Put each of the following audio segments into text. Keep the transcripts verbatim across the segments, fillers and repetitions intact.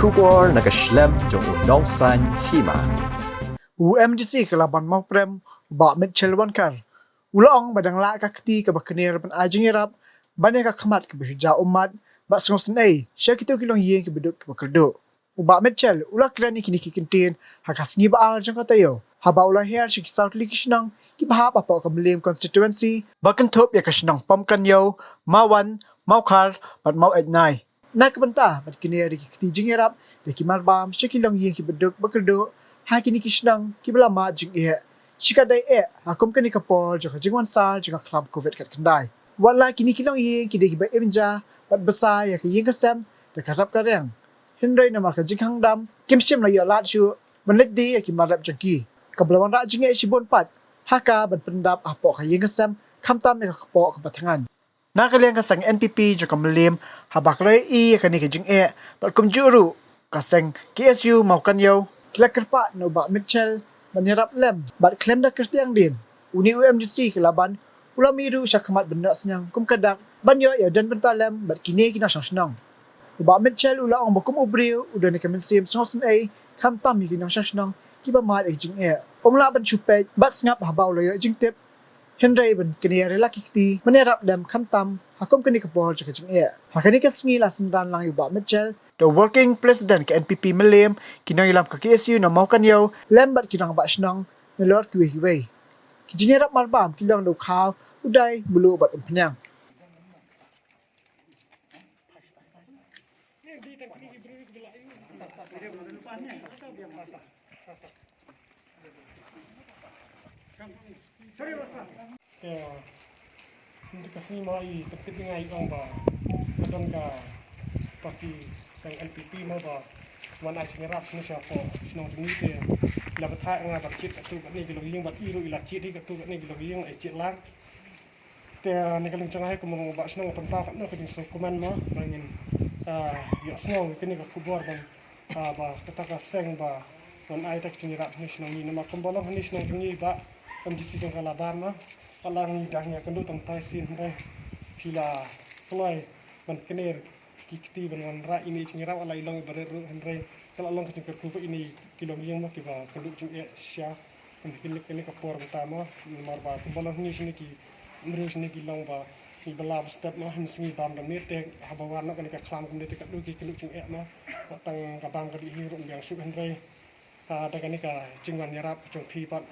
Khubor na ka shlem jong u nongsan hima. U MDC ka Laban Mawprem, u Bah Mitchell Wankar, u la ong ba dang lah ka kti kaba kner ban ai jingïarap ban ïa ka khmat kaba shu ja ummat bad sngewsynei sha kito ki longïing kiba duk kiba kyrduh. U Bah Mitchell u la kren ïa kine ki kyntien ha ka sngi ba ar jong ka taïew, haba u la hiar sha ki saw tylli ki shnong kiba hap hapoh ka Mylliem constituency, ba kynthup ïa ka shnong Pamkaniaw, Mawan, Mawkhar bad Maw Eit Nai. Na ka bynta ban kner ïa ki kti jingïarap da ki marbam sha ki longïing kiba duk ba kyrduh ha kine ki shnong kiba la mad jingeh, shikatdei eh ha kum kane ka por jong ka jingwan sah jong ka khlam covid khatkhyndai. Wat la kine ki longïing ki dei kiba im ja bad bsa ïa ka ïing ka sem da ka rep ka riang, hynrei namar ka jingkhang dam kim shym la ïoh lad shuh ban leit die ïa ki mar rep jong ki, kaba la wanrah jingeh shibun pat ha ka ban pyndap hapoh ka ïing ka sem, khamtam ïa ka kpoh kaba thngan. Na ka liang ka seng NPP jong ka Mylliem, haba ki la ïohi ïa kane ka jingeh bad kumjuh ruh ka seng KSU Mawkynrew, ki la kyrpad na u Bah Mitchell ban ïarap lem bad khlem da kyrtiang dien, une u MDC ka Laban u la mih ruh sha khmat ban noh synñiang kum ka dak ban ïoh ïa u don bynta lem bad kine ki nongshong shnong. U Bah Mitchell u la ong ba kum u briew u don ïa ka mynsiem sngewsynei khamtam ïa ki nongshong shnong kiba mad ïa ka jingeh. Um lah ban shu peit bad sngap haba u la ïoh jingtip, hynrei ban kane ïa rila ki kti ban ïarap lem khamtam ha kum kane ka por jong ka jingeh. Ha kane ka sngi la synran lang ïa u Bah Mitchell da u Working President ka NPP Mylliem, ki nongïalam ka KSU na Mawkynrew lem bad ki rangbah shnong nalor kiwei kiwei. Ki jingïarap marbam ki long da u khaw, u dai, mluh bad umphniang. Te, mynta ka sngi mo i, ka tip nga i ong ba ka don ka party seng NPP mo ba wan ai jingïarap shane shapoh shnong jong ngi, te la bthah nga ba jied katto katne ki longïing, ba i ruh i la jied hi katto katne ki longïing, ai jied lang. Te na ka liang jong nga hi kum u rangbah shnong, pynpaw katno ka jingsngewkmen mo ba ngin, ah, ïohsngew ïa kane ka khubor ba, ah, ba kata ka seng ba wan ai ta ka jingïarap hangne shnong ngi, namar kumba long hangne shnong jong ngi, Bah MDC jong ka Laban mo, ka la ngi dang ïakynduh tang tai sien, hynrei phi la kloi ban kner ki kti ban wanrah ïa ine i jingïarap, la i long iba rit ruh, hynrei ka la long ka jingkyrkhu ba ine ki longïing mo kiba kynduh jingeh shisha. Kane, kane, kane ka por mynta mo, namar ba kumba long hangne shane ki briew shane ki long ba kiba la ba step mo, ha mynsngi bam da miet, te haba wan noh kane ka khlam kumne te katno ki kynduh jingeh mo. Wat tang ka bam ka dih hi ruh ym biang shuh, hynrei, ah, da kane ka jingwan ïarap jong phi pat,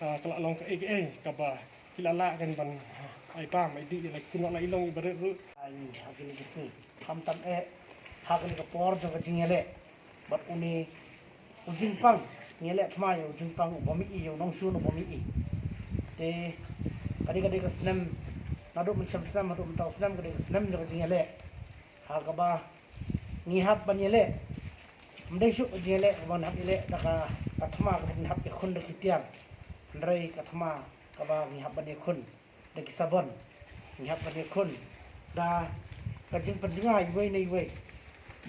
ah, ka la long kaei kaei kaba ki la lah kan ban, ah, ai bam ai dih ïa la ki kynnoh, la i long iba rit ruh. Ai, ha kine ki sngi, khamtam eh ha kane ka por jong ka jingïaleh bad une u jingpang, ngi ïaleh thma ïa u jingpang uba mih ïa u nongshun uba mih. Te ka dei, ka dei ka snem, naduh mynshem snem haduh mynta u snem, ka dei ka snem jong ka jingïaleh ha kaba ngi hap ban ïaleh. Ym dei shuh ka jingïaleh kaba ngi hap ïaleh da ka, ka thma kaba ngi hap ïakhun da ki tiar, hynrei ka thma kaba ngi hap ban ïakhun da ki sabon. Ngi hap ban ïakhun da ka jingpynjngai iwei na iwei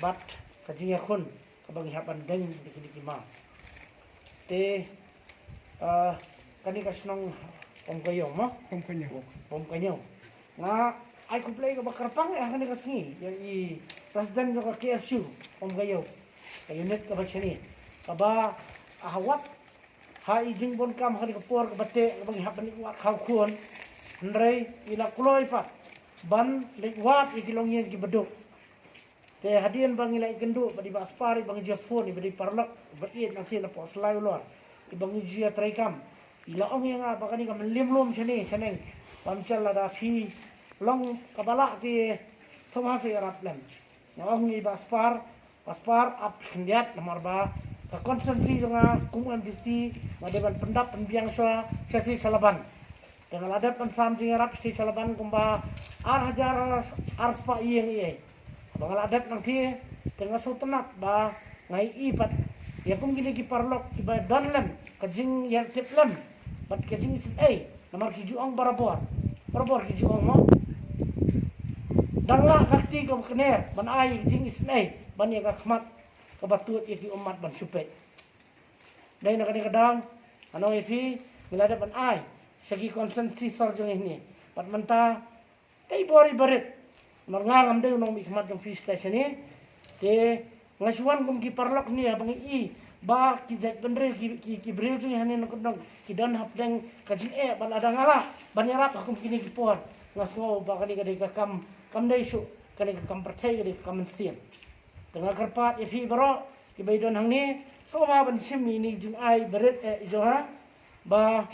bad ka jingïakhun kaba ngi hap ban deng da kine ki mar. Te, ah, kane ka shnong Pamkaniaw mo? Pamkaniaw. Pamkaniaw. Nga ai khublei kaba kyrpang eh ha kane ka sngi ïa i president jong ka KSU Pamkaniaw, ka unit kaba shane, kaba ha wat ha i jingbun kam ha kane ka por kaba teh kaba ngi hap ban leit wad khaw khun, hynrei i la kloi pat ban leit wad ïa ki longïing kiba duk. Te hadien ba ngi la ïakynduh bad i Bah Spar, iba ngi ju ïa phone, iba dei paralok ba ïeit na sien hapoh Slai Ulor, iba ngi ju ïa treikam, i la ong ïa nga ba kane ka Mylliem Lum shane, shaneng, Bah Mitchell, lada phi long kaba lah te sngewbha sa ïarap lem. Nga ong ïa i Bah Spar, Bah Spar, ap khyndiat, namar ba ka constituency jong nga kum u MDC nga dei ban pyndap pynbiang shuwa sha sha Laban. Te nga la dep ban sam jingïarap sha sha Laban kumba ar hajar ar spah ïing ïa. Ba nga la dep nangtei, te nga sngewtynnat ba nga ïohi pat ïa kum kine ki paralok kiba don lem ka jingïatip lem bad ka jingisynei. Namar ki ju ong barabor, barabor ki ju ong mo, dang lah ka kti kaba kner ban ai ka jingisynei ban ïa ka khmat kaba tuid ïa ki ummat ban shu peit. Dei na kane ka daw, ano ïa phi, ngi la dep ban ai sha ki constituency sor jong ngi hangne. Bad mynta, dei bor iba rit. Namar nga ngam dei u nongmihkhmat jong phi station ne. Te Nga shu wan kum ki paralok ne ba ngi i ba ki jaitbynriew, ki, ki, ki briew jong ngi hangne nongkyndong ki don hapdeng ka jingeh, ba lada nga lah ban ïarap ha kum kine ki por, nga sngew ba kane ka dei ka kam, kam dei shuh kane ka kam pyrthei, ka dei ka kam mynsiem. Te nga kyrpad ïa phi baroh kiba i don hangne, sngewbha ban shim ïa ine i jingai barit eh jong nga, ba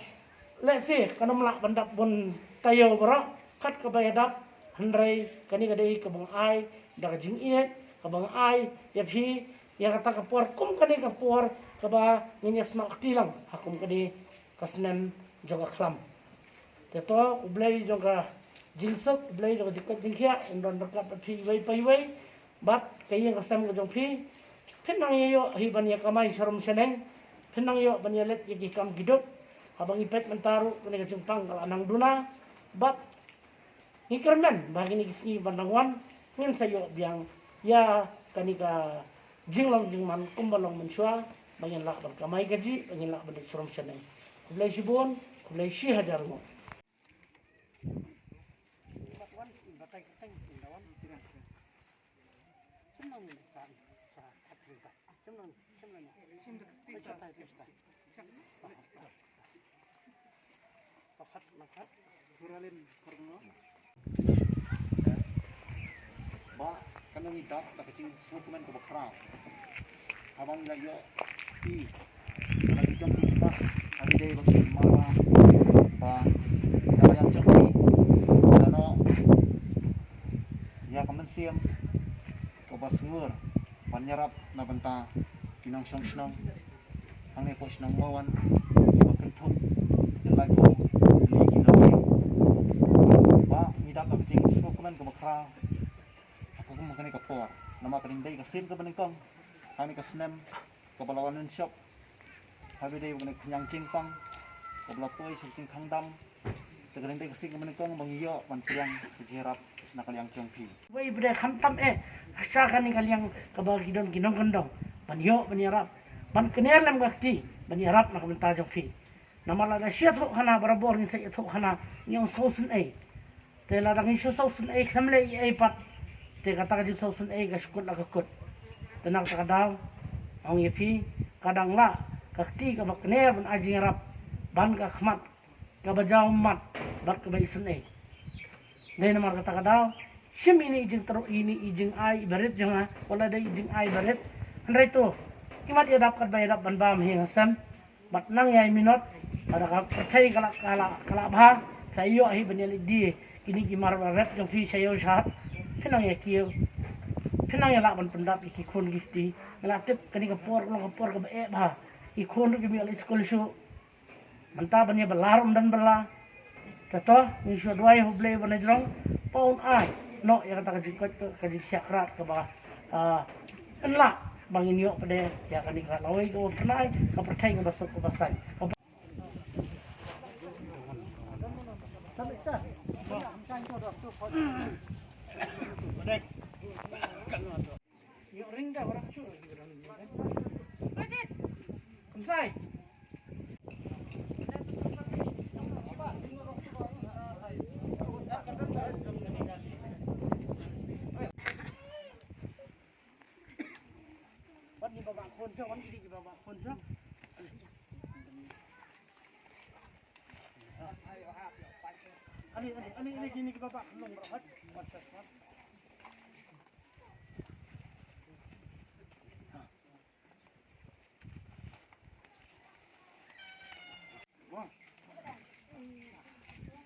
lehse kan ym lah ban dap bun taïew baroh kat kaba ïadap, hynrei kane ka dei kaba nga ai da ka jingïeit, kaba nga ai ïa phi ïa kata ka por kum kane ka por kaba ngin ïa snoh kti lang ha kum kane ka snem jong ka khlam. Te to, U Blei jong ka jingsuk, U Blei jong ka jingkoit jingkhiah, un don ryngkat bad phi iwei pa iwei, bad ka ïing ka sem ka jong phi. Phin nang ïa ïoh hi ban ïa kamai sharum shaneng, phin nang ïoh ban ïa leit ïa ki kam ki duk. Haba ngi peit mynta ruh kane ka jingpang ka la nang duna, bad ngi kyrmen ba kine ki sngi ban dang wan ngin sa ïoh biang ïa kane ka jinglong jingman kumba long mynshuwa, ba ngin lah ban kamai kajih, ba ngin lah ban leit sharum shaneng. Khublei shibun, khublei shi hajar nguh. Ba kan ngi dap da ka jingsngewkmen kaba khraw. Haba ngi la ïoh i, haba ngi jong i ba, haba dei ba ki mama, ba da la ïa jong i, da no ïa ka mynsiem kaba sngur ban ïarap na bynta ki nongshong shnong hangne hapoh shnong Mawon, kiba kynthup jylliew ki nongïalam. Ba ngi dap da ka jingsngewkmen kaba khraw ha kum kane ka por, namar ka dei ka sien kaba nyngkong hangne ka snem kaba la wan shop. Haba dei ba kane ka khñiang jingpang kaba la poi sha ka jingkhang dam. Te ka dei ka sien kaba nyngkong ba ngi ïoh ban pdiang ka jingïarap na ka liang jong phi. Wei ba dei khamtam eh sha kane ka liang kaba ki don ki nongkyndong ban ïoh ban ïarap, ban kner lem ka kti ban ïarap na ka bynta jong phi. Namar lada shu ïathuh khana barabor ngin sa ïathuh khana, ngi ong sngewsynei. Te lada ngi shu sngewsynei khlem leh ei ei pat, te kata ka jingsngewsynei ka shu kut la ka kut. Te na kata ka daw, ong ïa phi, ka dang lah ka kti kaba kner ban ai jingïarap, ban ka khmat kaba jaw mat bad kaba isynei. Dei namar kata ka daw, shim ine i jingtyrwa, ine i jingai barit jong nga, wat la dei i jingai barit. Hynrei to, ki mat ïadap katba ïadap ban bam hi ha sem. Bad nang ïa i minot, lada ka pyrthei ka la, ka la, ka la bha, ka ïoh hi ban ïa leit die kine ki mar ba rep jong phi sha ïew sha hat. Phin nang ïa kiew, phin nang ïa lah ban pyndap ïa ki khun ki kti. Nga la tip kane ka por ka long ka por kaba eh bha. Ki khun ruh kim ïoh leit skul shuh. Mynta ban ïa bylla ruh ym don bylla. Te to, ngi shu duwai ha U Blei ba najrong, ba un ai noh ïa kata ka jingkoit, ka jingkhiah krat kaba, ah, yn lah ba ngin ïoh pat ïa kane ka lawei kaba pynai, ka pyrthei kaba suk kaba saiñ.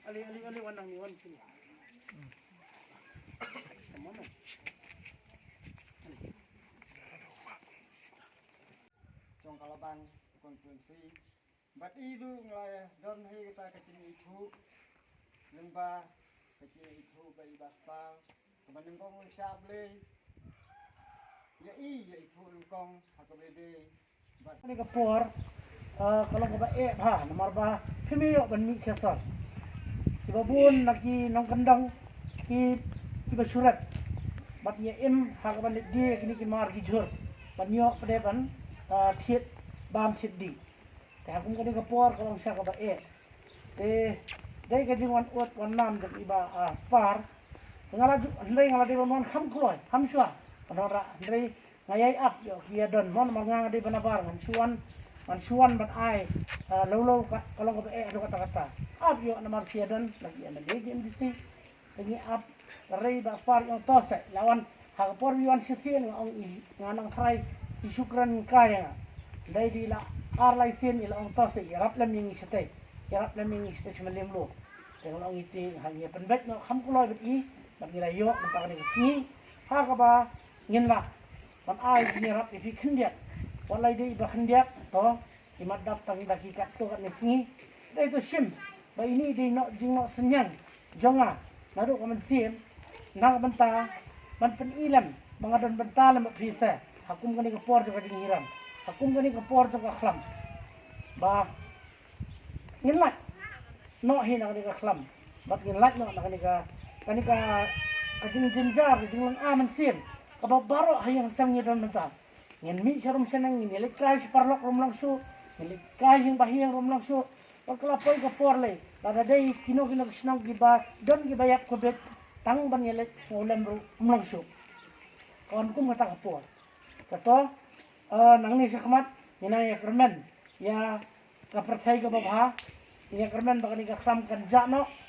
Ali, ali, ali, wan nang ni, wan sini. Come on, man. Ali. Jong ka Labang constituency. Bad i ruh nga la don hi kata ka jingithuh lyngba ka jingithuh ba i Bah Spar, kaba nyngkong lyngshah Blei ïa i, ïa ithuh nyngkong ha kaba dei. Bad kane ka por, ah, ka long kaba eh bha namar ba phim ïoh ban mih sha sor. Kiba bun na ki nongkyndong ki, kiba shu rep bad ïa im ha kaba leit die kine ki mar ki jhur ban ïoh pat ban, ah, thied bam thied dih. Te ha kum kane ka por ka long sha kaba eh. Te dei ka jingwan ud wan nam jong i Bah, ah, Spar. Nga la ju, hynrei nga la dei ban wan kham kloi, kham shuwa. Ka nongrah, hynrei Nga ïai ap ïoh ki ïa don mo namar nga nga dei ba nabar ngan shu wan, ngan shu wan ban ai, ah, lawlaw ka, ka long kaba eh haduh katta katta. Ap ïoh namar ki ïa don la ki ïa na dei ki M D C. Ka ngi ap ka rei ba par ïong to se la wan ha ka por wi wan shisien nga ong i nga nang thrai i shukran ka ïa nga. Dei di la ar lai sien i la ong to se i rap lem ïa ngi shatei, i rap lem ïa ngi shatei shma lem lo. Te nga la ong i ti ha ngi pynbeit no kham kuloi bad i bad ngi la ïoh mynta ka dei ka sngi ha kaba ngin lah ban ai jingïarap ïa phi khyndiat. Wat lai dei ba khyndiat to i mat dap tang da ki katto katne sngi. Dei to shim ba ini dei noh jingnoh synñiang jong nga naduh ka mynsiem na ka bynta ban pyni lem ba nga don bynta lem bad phi se ha kum kane ka por jong ka jinghiram, ha kum kane ka por jong ka khlam. Ba ngin lait noh hi na kane ka khlam bad ngin lait noh na kane ka, kane ka, ka jingjynjar ka jinglong a mynsiem kaba baroh ha ïing ha sem ngi don mynta. Ngin mih sha rum sha neng, ngin ïaleit kai sha paralok rum long shuh, ngin leit kai hieng ba hieng rum long shuh. Bad ka la poi ka por lei lada dei kino kino ki shnong kiba don kiba ïap covid tang ban ïaleit sngewlem rum long shuh. Ka wan kum kata ka por. Kato, eh, nangne shakhmat ngin nang ïakyrmen ïa ka pyrthei kaba bha. Ngin ïakyrmen ba kane ka khlam kan jah noh.